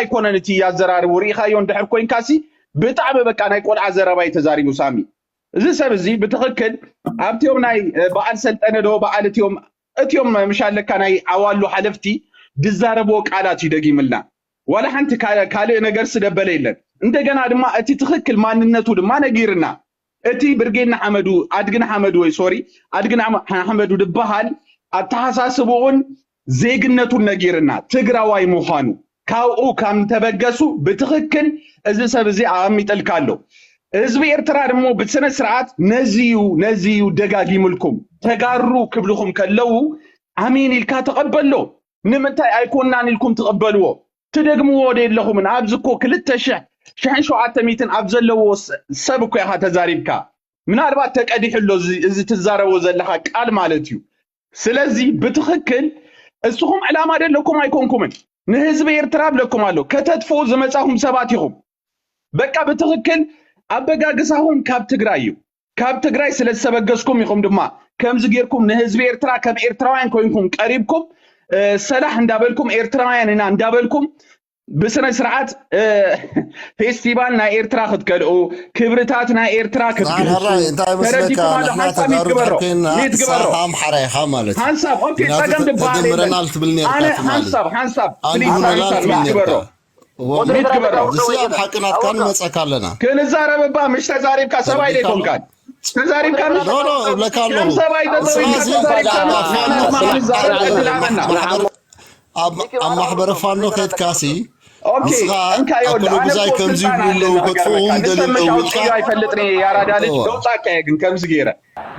ኣይኮነን እቲ ኣዘራርቡ ርኢኻዮ እንድሕር ኮይንካሲ ብጣዕሚ በቃ ናይ ቆልዓ ዘረባ እዩ ተዛሪቡ ሳሚ። እዚ ሰብ እዚ ብትኽክል ኣብቲኦም ናይ በዓል ሰልጠነ ዶ በዓል እቲኦም እቲኦም ምሻለካ ናይ ዓዋሉ ሓለፍቲ ዝዛረብዎ ቃላት እዩ ደጊምልና። ዋላ ሓንቲ ካልእ ነገር ስደበለ የለን። እንደገና ድማ እቲ ትኽክል ማንነቱ ድማ ነጊርና። እቲ ብርጌድ ንሓመዱ ኣድግን ሓመዱ ወይ ሶሪ ኣድግን ሓመዱ ዝበሃል ኣተሓሳስብኡን ዜግነቱን ነጊርና ትግራዋይ ምዃኑ ካብኡ ከም ተበገሱ ብትኽክል እዚ ሰብ እዚ ኣቐሚጠልካ ኣሎ። ህዝቢ ኤርትራ ድሞ ብስነ ስርዓት ነዚዩ ነዚዩ ደጋጊምልኩም ተጋሩ ክብልኹም ከለዉ ኣሜን ኢልካ ተቐበሎ። ንምንታይ ኣይኮናን ኢልኩም ትቐበልዎ? ትደግምዎ ዶ የለኹምን? ኣብዚ እኮ ክልተ ሽሕ ሽሕን ሸውዓተ ሚእትን ኣብ ዘለዎ ሰብ እኮ ኢኻ ተዛሪብካ። ምናልባት ተቀዲሑ ኣሎ እዚ ትዛረቦ ዘለኻ ቃል ማለት እዩ። ስለዚ ብትኽክል እስኹም ዕላማ ደለኩም ኣይኮንኩምን። ንህዝቢ ኤርትራ ብለኩም ኣሎ ከተጥፍኡ ዝመጻኹም ሰባት ኢኹም። በቃ ብትኽክል ኣበጋግሳኹም ካብ ትግራይ እዩ። ካብ ትግራይ ስለ ዝተበገስኩም ኢኹም ድማ ከምዚ ጌርኩም ንህዝቢ ኤርትራ ከም ኤርትራውያን ኮይንኩም ቀሪብኩም ሰላሕ እንዳበልኩም ኤርትራውያን ኢና እንዳበልኩም ብስነ ስርዓት ፌስቲቫል ናይ ኤርትራ ክትከልኡ ክብርታት ናይ ኤርትራ ክትግህሱ ተረዲኩም ኣሎ። ሓንሳብ ሚት ግበሮ፣ ሚት ግበሮ። ሓንሳብ ኦኬ፣ ጸገም ዝበሃል የለን። ኣነ ሓንሳብ ሓንሳብ ፕሊዝ ሓንሳብ ሚት ግበሮ። ሚት ግበሮ። እዚ ኣብ ሓቂ ናትካ ንመጸካ ኣለና። ክንዛረብ እባ ምሽ ተዛሪብካ ሰብኣይ ዘይኮንካን ተዛሪብካ ምሽ እብለካ ኣለኹ። ሰብኣይ ተዛሪብካ ተዛሪብካ ምሽ ንዛረብ ዕድል ሃበና። ኣብ ማሕበረ ፋኖ ከድካሲ ኦኬ እንካ ይወል ኣነ እኮ ስልጣን ኣለኒ ከገርመካ ንሰብ መሻወቂ ኣይፈልጥን እየ ያራዳ ልጅ ደውፃካ እየ ግን ከምዚ ገይረ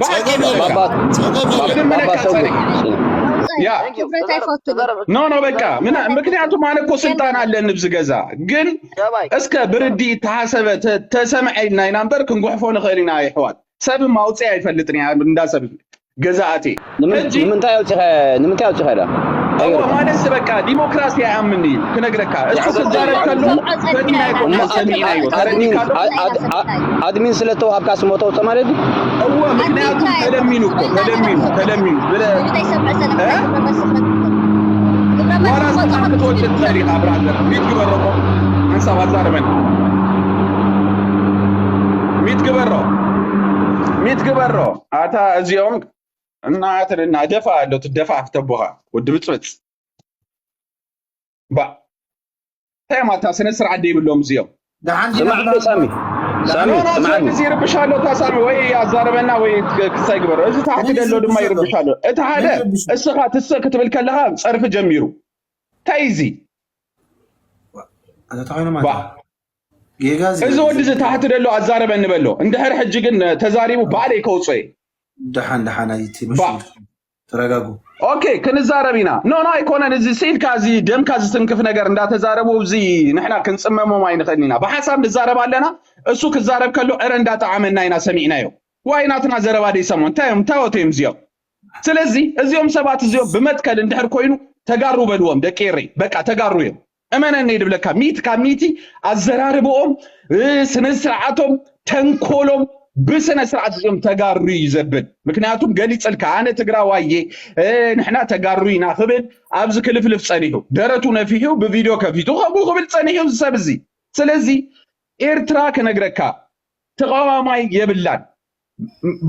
ብሓቂ ይብለካ ጸገም የለን። ክድምነካ ጸኒሕ ያ ክብረት ኣይፈቱን ኖ ኖ በቃ ምና- ምክንያቱም ኣነ እኮ ስልጣን ኣለኒ ብዚ ገዛ ግን እስከ ብርዲ ተሓሰበ ተ- ተሰምዐ ኢልና ኢና እምበር ክንጉሕፎ ንኽእል ኢና ይሕዋት ሰብ ማውፅእ ኣይፈልጥን እያ እንዳ ሰብ ገዛእቲ ሕጂ ንምንታይ ኣውፂኸ ንምንታይ ኣውፂኸ ዳ እዎ ማለት በቃ ዲሞክራሲ ኣይኣምን እዩ ክነግረካ እሱ ክዛረብ ከሎ ፈቲና ይኮና ሰሚዕና እዩ ተረዲካ ኣሎ ኣድሚን ስለ ተዋሃብካ ስሞ ተውፀ ማለት እዩ እዎ ምክንያቱ ተለሚኑ እኮ ተለሚኑ ተለሚኑ ብለ ዋላ ስልጣን ክትወስድ ትኽእል ኢኻ ብራዘር ሚት ግበሮ እኮ ሓንሳብ ኣዛርበኒ ሚት ግበሮ ሚት ግበሮ ኣታ እዚኦም እናትን እና ደፋ ኣሎ ትደፋ ተቦኻ ወዲ ብፅብፅ ባ እንታይ ማታ ስነ ስርዓት ዘይብሎም እዚኦም ስማዕ እንዶ ሳሚ ሳሚ ስማዕኒ እዚ ይርብሽ ኣሎ እታ ሳሚ ወይ ኣዛረበና ወይ ክሳይ ግበሮ እዚ ታሕቲ ዘሎ ድማ ይርብሽ ኣሎ እቲ ሓደ እስኻ ትስእ ክትብል ከለኻ ፀርፊ ጀሚሩ እንታይ እዚ ጌጋ እዚ ወዲ እዚ ታሕቲ ዘሎ ኣዛረበኒ በሎ እንድሕር ሕጂ ግን ተዛሪቡ ባዕለይ ከውፅኦ ደሓን ደሓን ኣይቲ ተረጋጉ ኦኬ ክንዛረብ ኢና ኖ ኖ ኣይኮነን እዚ ስኢልካ እዚ ደምካ ዝትንክፍ ነገር እንዳተዛረቡ እዚ ንሕና ክንፅመሞም ኣይንኽእልን ኢና ብሓሳብ ንዛረብ ኣለና እሱ ክዛረብ ከሎ ዕረ እንዳጠዓመና ኢና ሰሚዕናዮ ዋይ ናትና ዘረባ ደይሰምዑ እንታይ እዮም እንታይ ወት እዮም እዚኦም ስለዚ እዚኦም ሰባት እዚኦም ብመትከል እንድሕር ኮይኑ ተጋሩ በልዎም ደቂ ኤረይ በቃ ተጋሩ እዮም እመነኒ ድብለካ ሚት ካብ ሚቲ ኣዘራርብኦም ስነ ስርዓቶም ተንኮሎም ብስነ ስርዓት እዚኦም ተጋሩ እዩ ዘብል ምክንያቱም ገሊፅልካ ኣነ ትግራዋየ ንሕና ተጋሩ ኢና ክብል ኣብዚ ክልፍልፍ ፀኒሑ ደረቱ ነፊሑ ብቪድዮ ከፊቱ ከምኡ ክብል ፀኒሑ እዚ ሰብ እዚ ስለዚ ኤርትራ ክነግረካ ተቃዋማይ የብላን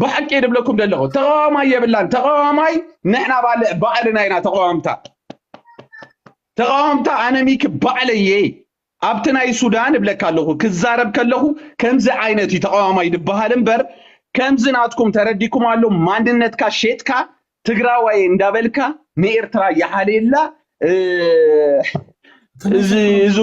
ብሓቂ ድብለኩም ደለኹ ተቃዋማይ የብላን ተቃዋማይ ንሕና ባለ ባዕልና ኢና ተቃዋምታ ተቃዋምታ ኣነ ሚኪ ባዕለየ ኣብቲ ናይ ሱዳን እብለካ ኣለኹ ክዛረብ ከለኹ ከምዚ ዓይነት እዩ ተቃዋማይ ዝበሃል እምበር ከምዚ ናትኩም ተረዲኩም ኣሎ ማንነትካ ሼጥካ ትግራዋይ እንዳበልካ ንኤርትራ ይሓልየላ እዚ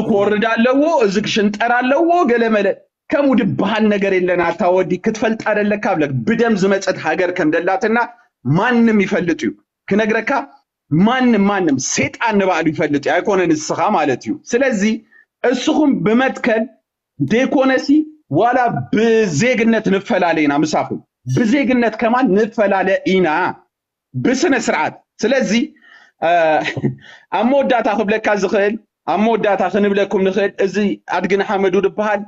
ክወርድ ኣለዎ እዚ ክሽንጠር ኣለዎ ገለመለ ከምኡ ድበሃል ነገር የለን ኣታ ወዲ ክትፈልጣ ደለካ ብለክ ብደም ዝመፀት ሃገር ከም ደላትና ማንም ይፈልጥ እዩ ክነግረካ ማንም ማንም ሴጣን ንባዕሉ ይፈልጥ እዩ ኣይኮነ ንስኻ ማለት እዩ ስለዚ እስኹም ብመትከል ደይኮነሲ ዋላ ብዜግነት ንፈላለ ኢና ምሳኹም ብዜግነት ከማን ንፈላለ ኢና ብስነ ስርዓት ስለዚ ኣብ መወዳእታ ክብለካ ዝኽእል ኣብ መወዳእታ ክንብለኩም ንኽእል እዚ ኣድግን ሓመዱ ዝበሃል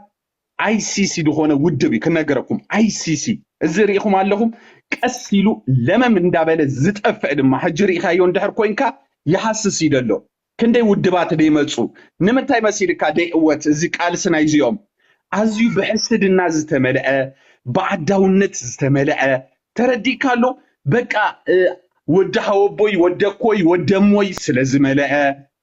ኣይሲሲ ዝኾነ ውድብ እዩ ክነገረኩም ኣይሲሲ እዚ ርኢኹም ኣለኹም ቀስ ኢሉ ለመም እንዳበለ ዝጠፍዕ ድማ ሕጂ ርኢኻዮ እንድሕር ኮይንካ ይሃስስ እዩ ደሎ ክንደይ ውድባት ደይመፁ? ንምንታይ መሲልካ ደይዕወት እዚ ቃልሲ ናይዚኦም? ኣዝዩ ብሕስድና ዝተመልአ፣ ብዓዳውነት ዝተመልአ፣ ተረዲእካ ኣሎ? በቃ፣ እ፣ ወዲ ሃወቦይ፣ ወደኮይ፣ ወደሞይ ስለ ዝመልአ፣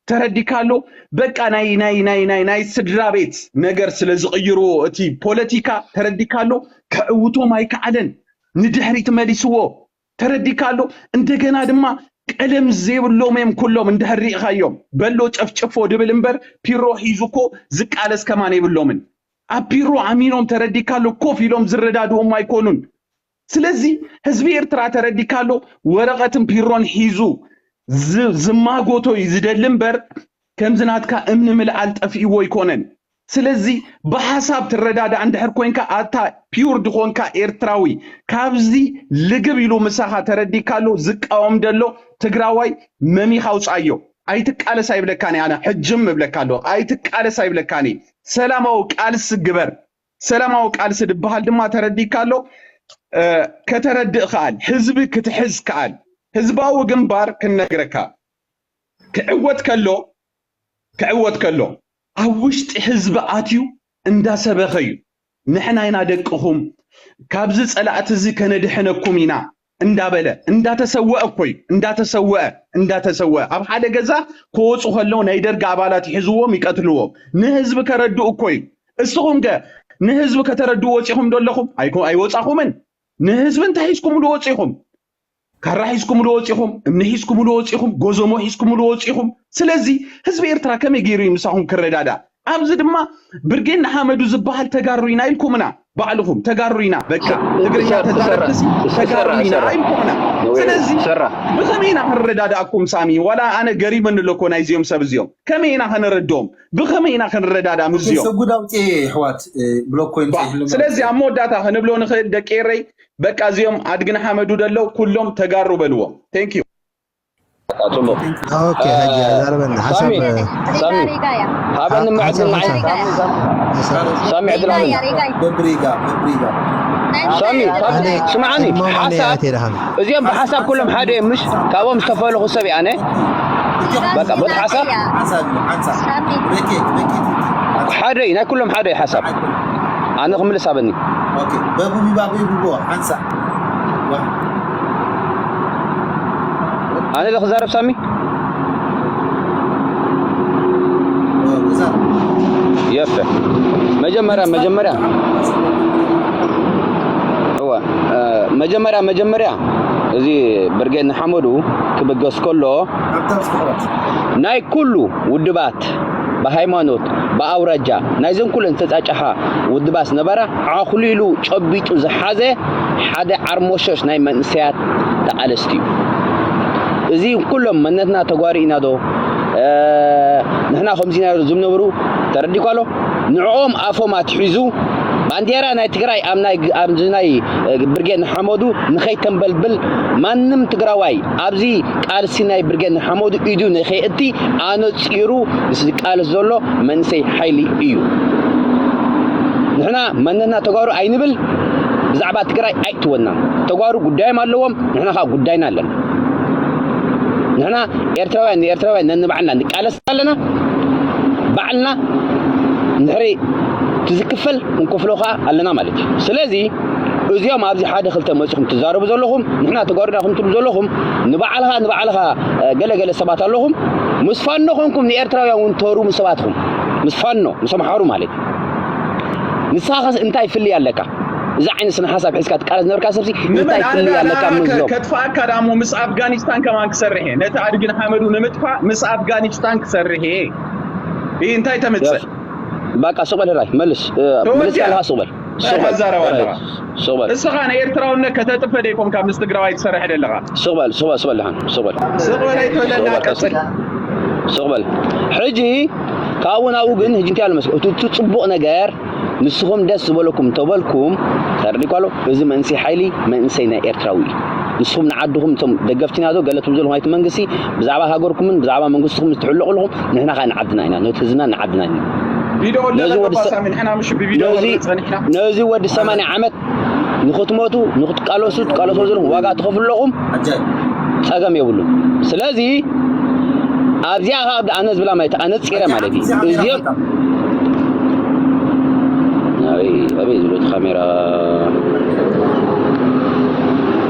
ተረዲእካ ኣሎ? በቃ ናይ፣ ናይ፣ ናይ፣ ናይ፣ ናይ ስድራ ቤት ነገር ስለ ዝቕይርዎ እቲ ፖለቲካ፣ ተረዲእካ ኣሎ? ክዕውቶም ኣይከኣለን። ንድሕሪት መሊስዎ። ተረዲእካ ኣሎ? እንደገና ድማ ቀለም ዘይብሎም እዮም ኩሎም። እንድሕር ርኢኻዮም፣ በሎ ጨፍጭፎ ድብል እምበር ፒሮ ሒዙ እኮ ዝቃለስ ከማን የብሎምን። ኣብ ፒሮ ኣሚኖም፣ ተረዲእካ ኣሎ? ኮፍ ኢሎም ዝረዳድኦም ኣይኮኑን። ስለዚ ህዝቢ ኤርትራ፣ ተረዲእካ ኣሎ? ወረቐትን ፒሮን ሒዙ ዝ-፣ ዝማጎቶ እዩ ዝደሊ እምበር ከምዚ ናትካ እምኒ ምልዓል ጠፊእዎ ኣይኮነን። ስለዚ ብሓሳብ ትረዳዳእ እንድሕር ኮንካ፣ ኣታ ፒውር ድኾንካ ኤርትራዊ፣ ካብዚ ልግብ ኢሉ ምሳኻ፣ ተረዲእካ ኣሎ? ዝቃወም ደሎ ትግራዋይ መሚኻ ኣውፅኣዮ። ኣይትቃለስ ኣይብለካን እየ ኣነ፣ ሕጅም እብለካ ኣለኹ። ኣይትቃለስ ኣይብለካን እየ። ሰላማዊ ቃልሲ ግበር። ሰላማዊ ቃልሲ ድበሃል ድማ፣ ተረዲእካ ኣሎ? እ፣ ከተረድእ ከኣል፣ ህዝቢ ክትሕዝ ከኣል። ህዝባዊ ግንባር ክንነግረካ፣ ክዕወት ከሎ፣ ክዕወት ከሎ፣ ኣብ ውሽጢ ህዝቢ ኣትዩ እንዳሰበኸ እዩ። ንሕና ኢና ደቅኹም፣ ካብዚ ጸላእቲ እዚ ከነድሕነኩም ኢና እንዳበለ፣ እንዳተሰወአ እኮ እዩ፣ እንዳተሰወአ፣ እንዳተሰወአ። ኣብ ሓደ ገዛ ክወጹ ከለዉ ናይ ደርጊ ኣባላት ይሕዝዎም፣ ይቀትልዎም። ንህዝቢ ከረድኡ እኮ እዩ። እስኹም ከ ንህዝቢ ከተረድኡ ወጺኹም ዶ ኣለኹም? ኣይኮ-፣ ኣይወጻኹምን። ንህዝቢ እንታይ ሒዝኩምሉ ወጺኹም? ካራ ሒዝኩምሉ ወጺኹም፣ እምኒ ሒዝኩምሉ ወጺኹም፣ ጎዞሞ ሒዝኩምሉ ወጺኹም። ስለዚ ህዝቢ ኤርትራ ከመይ ገይሩ እዩ ምሳኹም ክረዳዳእ? ኣብዚ ድማ ብርጌድ ንሓመዱ ዝበሃል ተጋሩ ኢና ኢልኩምና፣ ባዕልኹም ተጋሩ ኢና፣ በቃ ትግርኛ ተዛረብትሲ ተጋሩ ኢና ኢልኩምና። ስለዚ ብኸመይ ኢና ክንረዳዳእኩም ሳሚ? ዋላ ኣነ ገሪመኒ ኣሎ እኮ ናይዚኦም ሰብ እዚኦም። ከመይ ኢና ከነረድኦም? ብኸመይ ኢና ክንረዳዳእ ምስዚኦም? ሰጉድ ኣውፅኤ ኣሕዋት ብሎክ ኮይን ባ-፣ ፀይሕሎም። ስለዚ ኣብ መወዳእታ ክንብሎ ንኽእል ደቂ ኤረይ፣ በቃ እዚኦም ኣድግን ሓመዱ ደለው ኩሎም ተጋሩ በልዎም። Thank you። ጽቡቅ። ኦኬ፣ ሕጂ ኣዛርበና ሓሳብ ሳሚ ሳሚ ሃበኒ ሓሳብ ምዕድል ንዓይ ሓሳብ ሓሳብ ሳሚ ዕድል ሃበኒ በብሪጋ በብሪጋ ሳሚ ሳሚ ኣነ ስምዓኒ ቅድሞም ኣነ ሓሳብ ኣትየ ድሃም እዚኦም ብሓሳብ ኩሎም ሓደ እዮም ምሽ ካብኦም ዝተፈለኹ ሰብ እየ ኣነ በቃ በቲ ሓሳብ ሓንሳብ እዩ ሓንሳብ በኬት በኬት ሓደ እዩ ናይ ኩሎም ሓደ እዩ ሓሳብ ኣነ ክምልስ ሃበኒ ኦኬ በቡቢባ ቢቡቦ ሓንሳብ ዋ ኣነ ዶ ክዛረብ ሳሚ እዛ የፈ መጀመርያ መጀመርያ እዋ እ፣ መጀመርያ መጀመርያ እዚ ብርጌድ ንሓመዱ ክብገስ ከሎ ኣብታ ዝፍቅረት ናይ ኩሉ ውድባት ብሃይማኖት ብኣውራጃ ናይዘን ኩለን ዝተጫጫሓ ውድባት ዝነበራ ዓኹሊሉ ጨቢጡ ዝሓዘ ሓደ ዓርሞሸሽ ናይ መንእሰያት ተቓለስቲ እዩ። እዚ ኩሎም መንነትና ተጓሪ ኢና ዶ እ፣ ንሕና ከምዚ ኢና ዶ ዝም ነበሩ ተረዲኳ ኣሎ ንዕኦም ኣፎም ኣትሒዙ ባንዴራ ናይ ትግራይ ኣብ ናይ ኣብ ናይ ብርጌድ ንሓመዱ ንኸይተንበልብል ማንም ትግራዋይ ኣብዚ ቃልሲ ናይ ብርጌድ ንሓመዱ ኢዱ ንኸየእቲ ኣነፂሩ ዝቃለስ ዘሎ መንእሰይ ሓይሊ እዩ። ንሕና መንነትና ተጋሩ ኣይንብል ብዛዕባ ትግራይ ኣይትወናን። ተጋሩ ጉዳዮም ኣለዎም፣ ንሕና ከዓ ጉዳይና ኣለና። ንሕና ኤርትራውያን ንኤርትራውያን ነንባዕልና ንቃለስ ኣለና። ባዕልና እንድሕሪ ትዝክፈል እንከፍሎ ከዓ ኣለና ማለት እዩ። ስለዚ እዚኦም ኣብዚ ሓደ ክልተ መፂኹም ትዛረቡ ዘለኹም ንሕና ተጋሩና ከም ትብሉ ዘለኹም ንባዕልኻ ንባዕልኻ እ፣ ገለ ገለ ሰባት ኣለኹም ምስ ፋኖ ኮንኩም ንኤርትራውያን እውን ተሩ ምስ ሰባትኹም ምስ ፋኖ ምስ ኣምሓሩ ማለት እዩ። ንስኻ ኸስ እንታይ ፍልይ ኣለካ? እዚ ዓይነት ስነ ሓሳብ ሒዝካ ትቃለስ ነበርካ ሰብሲ እንታይ ፍልይ ኣለካ ምስዞም? ከጥፋኣካ ዳሞ ምስ ኣፍጋኒስታን ከማን ክሰርሕ እየ። ነቲ ኣድግን ሓመዱ ንምጥፋእ ምስ ኣፍጋኒስታን ክሰርሕ እየ። ይህ እንታይ ተምፅእ? ባቃ ሱቅ በል ራይ መልስ እ፣ መልስ ተወዲኣ። ኣለኻ ሱቅ በል ሱቅ በል ተዛረብ ኣለኻ። ሱቅ በል እስኻ ንኤርትራውነት ከተጥፈ ደይኮንካ ምስ ትግራዋይ ትሰርሕ ደለኻ። ሱቅ በል ሱቅ በል ሱቅ በል ደሓን ሱቅ በል ስቕ በል ኣይትበለና፣ ቀጽል። ሱቕ በል ሕጂ ካብኡ ናብኡ ግን ሕጂ እንታይ ኣሎ መስል እቲ እቲ ጽቡቕ ነገር ንስኹም ደስ ዝበለኩም ተበልኩም ተረዲኳ ኣሎ እዚ መንእሰይ ሓይሊ መንእሰይ ናይ ኤርትራዊ እዩ ንስኹም ንዓድኹም እቶም ደገፍቲ ናቶ ገለ ትብሉ ዘለኹም ኣይቲ መንግስቲ ብዛዕባ ሃገርኩምን ብዛዕባ መንግስትኹም ትሕለቑ ኣለኹም ንሕና ከዓ ንዓድና ኢና ነቲ ህዝብና ንዓድና ኢና ቪድዮ ነዚ ኣለና ወዲ ባባ ሰ- ሳሚ ንሕና ምሽ ብቪድዮ ነዚ ጸኒሕና ነዚ ወዲ ሰማንያ ዓመት ንኽትሞቱ ንኽትቃለሱ ትቃለሱ ዘለኹም ዋጋ ትኸፍሉ ኣለኹም ኣጃይ ጸገም የብሉን ስለዚ ኣብዚኣ ከኣ ኣነ ዝብላ ማለት ኣነጺረ ማለት እዩ። እዚኦም ኣበይ ኣበይ ዝብሎ እቲ ካሜራ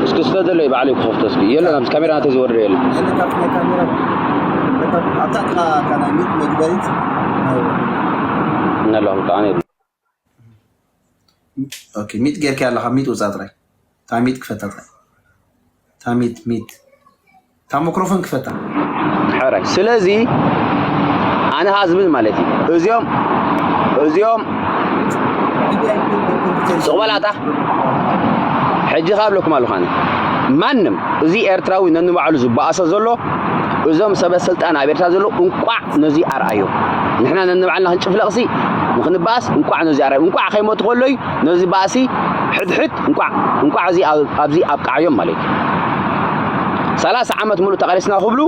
እስኪ ስለ ዘሎ እዩ ባዕሉ ክኸፍቶ እስኪ የለን ኣብዚ ካሜራ ናተይ ዝወርዶ የለን። የለ ካብቲ ናይ ካሜራ በቃ ኣብታ ጥቓ እታ ናይ ሚት መግበሪት እናለኹም ከዓ ነይሩ ኦኬ ሚት ጌርካ ኣለኻ ሚት ውፃ ጥራይ ታሚት ክፈታ ጥራይ ታሚት ሚት ታሞክሮፎን ክፈታ ሕራይ ስለዚ ኣነ ኸዓ ዝብል ማለት እዩ እዚኦም እዚኦም ስቕበላታ ሕጂ ኸዓ ብለኩም ኣለኹ ኣነ ማንም እዚ ኤርትራዊ ነንባዕሉ ዝበኣሶ ዘሎ እዞም ሰበ ስልጣን ኣብ ኤርትራ ዘለዉ እንቋዕ ነዚ ኣርኣዮም። ንሕና ነንባዕልና ክንጭፍለቕሲ ንኽንበኣስ እንቋዕ ነዚ ኣርኣዮም። እንቋዕ ከይሞቱ ከሎ እዩ ነዚ ባእሲ ሕድሕድ እንቋዕ እንቋዕ እዚ ኣብ- ኣብዚ ኣብቅዓዮም ማለት እዩ። ሰላሳ ዓመት ሙሉእ ተቓሊስና ክብሉ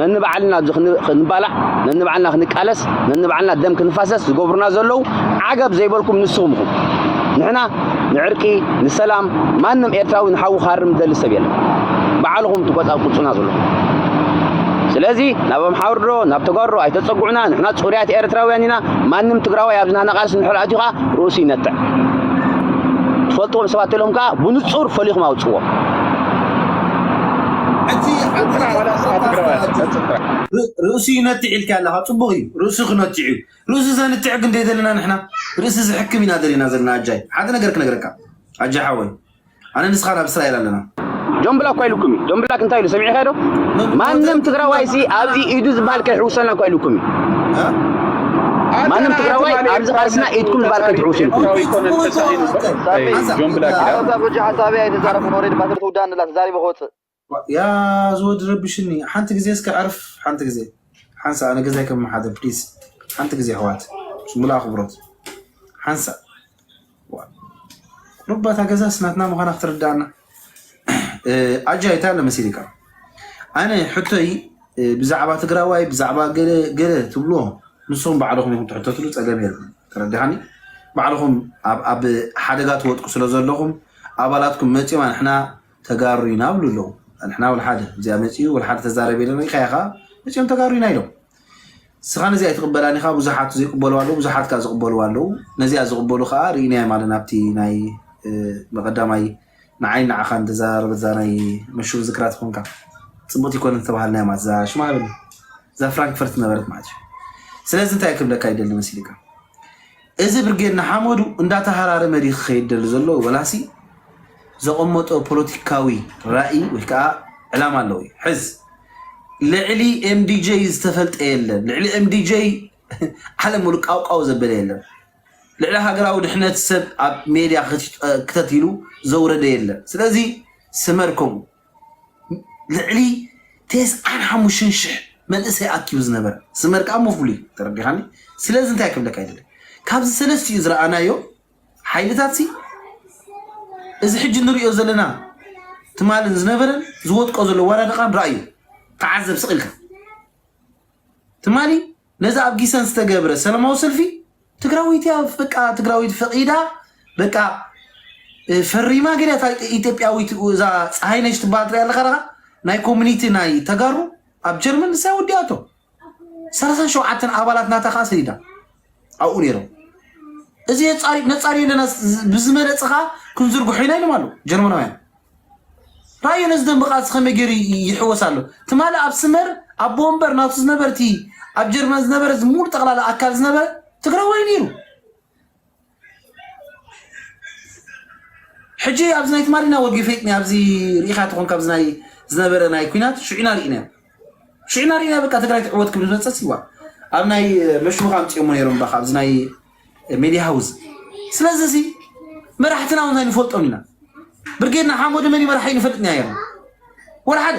ነንባዕልና ኣብዚ ክን- ክንባላዕ ነንባዕልና ክንቃለስ ነንባዕልና ደም ክንፋሰስ ዝገብሩና ዘለዉ ዓገብ ዘይበልኩም ንስኹም ኢኹም። ንሕና ንዕርቂ ንሰላም ማንም ኤርትራዊ ንሓዉ ክሃርም ዝደሊ ሰብ የለን። ባዕልኹም ትቆጻቁጹና ዘለኹም። ስለዚ ናብ ኣምሓሩ ዶ ናብ ተጋሩ ኣይተጸጉዑና። ንሕና ጽሩያት ኤርትራውያን ኢና። ማንም ትግራዋይ ኣብዚ ናህና ቃልሲ እንድሕር ኣትዩ ከኣ ርእሱ ይነትዕ። ትፈልጥዎም ሰባት ተልዮም ከኣ ብንጹር ፈሊኹም ኣውጽዎም። ሕጂ ርእሱ ይነትዕ ኢልካ ኣለኻ ጽቡቕ እዩ። ርእሱ ክነትዕ እዩ። ርእሱ ዘንትዕ ግን ደይ ዘለና ንሕና ርእሲ ዝሕክም ኢና ደሊና ዘለና ኣጃይ ሓደ ነገር ክነግረካ ኣጃ ሓወይ ኣነ ንስኻ ናብ እስራኤል ኣለና ጆምብላ እኳ ኢልኩም እዩ ጆምብላ እንታይ ኢሉ ሰሚዕካ ዶ ማንም ትግራዋይ ሲ ኣብዚ ኢዱ ዝበሃል ከይሕውሰልና እኳ ኢልኩም እዩ ማንም ትግራዋይ ኣብዚ ቃልስና ኢድኩም ዝበሃል ከይትሕውሱ ኢልኩም ጆምብላ ኪዳ በጃ ሓሳበይ ኣይተዛረብኩን ወሬ ድማ ትውዳእ ንላ ተዛሪበ ክወፅእ ያ ዝወድ ረብሽኒ ሓንቲ ግዜ እስከ ዕርፍ ሓንቲ ግዜ ሓንሳ ኣነ ገዛይ ከም ሓደ ፕሊስ ሓንቲ ግዜ ኣሕዋት ሙሉ ኣኽብሮት ሓንሳ ሩባታ ገዛስ ናትና ምዃና ክትርዳእና ኣጃይታ ኣለመሲልካ ኣነ ሕቶይ ብዛዕባ ትግራዋይ ብዛዕባ ገለ ገለ ትብልዎ ንስኹም ባዕልኹም ኢኹም ትሕተትሉ ፀገም የለን ተረዲኻኒ ባዕልኹም ኣብ ሓደጋ ትወጥቁ ስለ ዘለኹም ኣባላትኩም መፂኦም ኣንሕና ተጋሩ ኢና ኣብሉ ኣለዉ። ኣንሕና ወልሓደ እዚኣ መፂኡ ወልሓደ ተዛረብ የለን ሪኢኻዮ ከዓ መፂኦም ተጋሩ ኢና ኢሎም። ንስኻ ነዚኣ ኣይትቕበላን ኢኻ ብዙሓት ዘይቅበልዋ ኣለዉ ብዙሓት ከዓ ዝቕበልዋ ኣለዉ። ነዚኣ ዝቕበሉ ከዓ ርኢናዮም ኣለና ኣብቲ ናይ መቐዳማይ ንዓይ ንዓኻን እዛ ረበዛ ናይ መሹር ዝክራ ትኾንካ ፅቡቕቲ ይኮነ ዝተባሃልናዮ ማለት እዛ ሽማ በል እዛ ፍራንክፈርት ነበረት ማለት እዩ። ስለዚ እንታይ ክብለካ ይደሊ መሲልካ እዚ ብርጌድ ንሓመዱ እንዳተሃራረመ ድዩ ክኸይድ ደሊ ዘሎ ወላሲ ዘቐመጦ ፖለቲካዊ ራእይ ወይ ከዓ ዕላማ ኣለዎ እዩ። ሕዝ ልዕሊ MDJ ዝተፈልጠ የለን። ልዕሊ MDJ ዓለም ሙሉ ቃውቃው ዘበለ የለን። ልዕሊ ሃገራዊ ድሕነት ሰብ ኣብ ሜድያ ክተት ኢሉ ዘውረደ የለን። ስለዚ ስመር ከምኡ ልዕሊ ተስዓን ሓሙሽተን ሽሕ መንእሰይ ኣኪቡ ዝነበረ ስመር ከዓ እሞ ፍሉይ ተረዲኻኒ። ስለዚ እንታይ ክብለካ ይደሊ ካብዚ ሰለስቲኡ ዝረኣናዮ ሓይልታት ሲ እዚ ሕጂ ንሪኦ ዘለና ትማልን ዝነበረን ዝወድቆ ዘሎ ዋላ ደቓን ረኣዩ ተዓዘብ ስቕ ኢልካ ትማሊ ነዚ ኣብ ጊሰን ዝተገብረ ሰላማዊ ሰልፊ ትግራዊት እያ በቃ ትግራዊት ፈቒዳ በቃ ፈሪማ ገለ እታ ኢትዮጵያዊት እዛ ፀሃይነሽ ትበሃል ትሪኣ ኣለካ ደኻ ናይ ኮሚኒቲ ናይ ተጋሩ ኣብ ጀርመን ንሳ ወዲኣቶ ሰላሳ ሸውዓተ ኣባላት ናታ ከዓ ሰዲዳ ኣብኡ ነይሮም እዚ የፃሪ ነፃሪ ኣለና ብዝመለፅ ከዓ ክንዝርግሖ ኢና ኢሎም ኣለዉ ጀርመናውያን ራእዩ ነዚ ደንበ ቃልሲ ከመይ ገይሩ ይሕወስ ኣሎ ትማሊ ኣብ ስመር ኣቦ ወንበር ናቱ ዝነበረ እቲ ኣብ ጀርመን ዝነበረ ሙሉ ጠቕላላ ኣካል ዝነበረ ትግራዋይ ነይሩ ሕጂ ኣብዚ ናይ ትማሊና ወጊ ፈይጥኒ ኣብዚ ርኢኻ ትኾን ካብዚ ናይ ዝነበረ ናይ ኩናት ሽዑና ርኢና ሽዑና ርኢና በቃ ትግራይ ትዕወት ክብል ዝመፀ ሲዋ ኣብ ናይ መሽሙኻ ኣምፅኦሞ ነይሮም ባ ኣብዚ ናይ ሜድያ ሃውስ ስለዚ ሲ መራሕትና እውን ኣይንፈልጦም ኢና ብርጌድና ሓሞድ መን መራሒ ንፈልጥ ኢና ጌርና ወላ ሓደ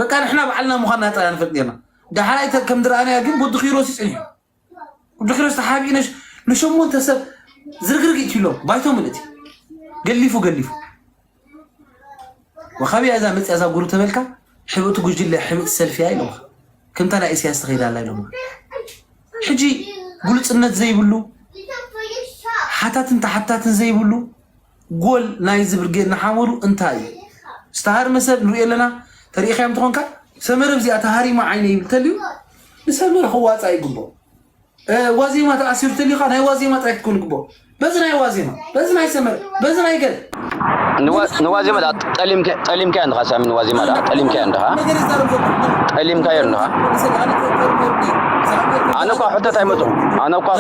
በቃ ንሕና ባዕልና ምዃንና ጥራይ ንፈልጥ ጌርና ዳሕራይ ከም ዝረኣናዮ ግን ወዲ ኪሮስ ይፅንሑ ወዲ ኪሮስ ተሓቢእነሽ ንሸሞንተ ሰብ ዝርግርግ ይትሎም ባይቶ ምልእቲ ገሊፉ ገሊፉ ወኻቢያ እዛ መፅያ እዛ ጉሩ ተበልካ ሕብእቲ ጉጅለ ሕብእቲ ሰልፊያ ኢለምኻ ከምታ ናይ ኢሳያስ ተኸይዳ ኣላ ኢለምኻ ሕጂ ግሉፅነት ዘይብሉ ሓታትን ተሓታትን ዘይብሉ ጎል ናይዚ ብርጌድ ንሓመዱ እንታይ እዩ ዝተሃርመ ሰብ ንሪኦ ኣለና ተሪኢኻዮም ትኾንካ ሰመረ ብዚኣ ተሃሪማ ዓይነ ይብል ተልዩ ንሰመረ ክዋፃእ ይግብኦ። ዋዜማ ተኣሲሩ ተሊካ ናይ ዋዜማ ጥራይ ክትኮን ይግብኦ። በዚ ናይ ዋዜማ፣ በዚ ናይ ሰመረ፣ በዚ ናይ ገለ ንዋዜማ ጠሊምካዮ እንድኻ ሳሚ፣ ንዋዜማ ዳ ጠሊምካዮ እንድኻ፣ ጠሊምካዮ እንድኻ። ኣነ እኳ ሕቶት ኣይመፅኹም፣ ኣነ እኳ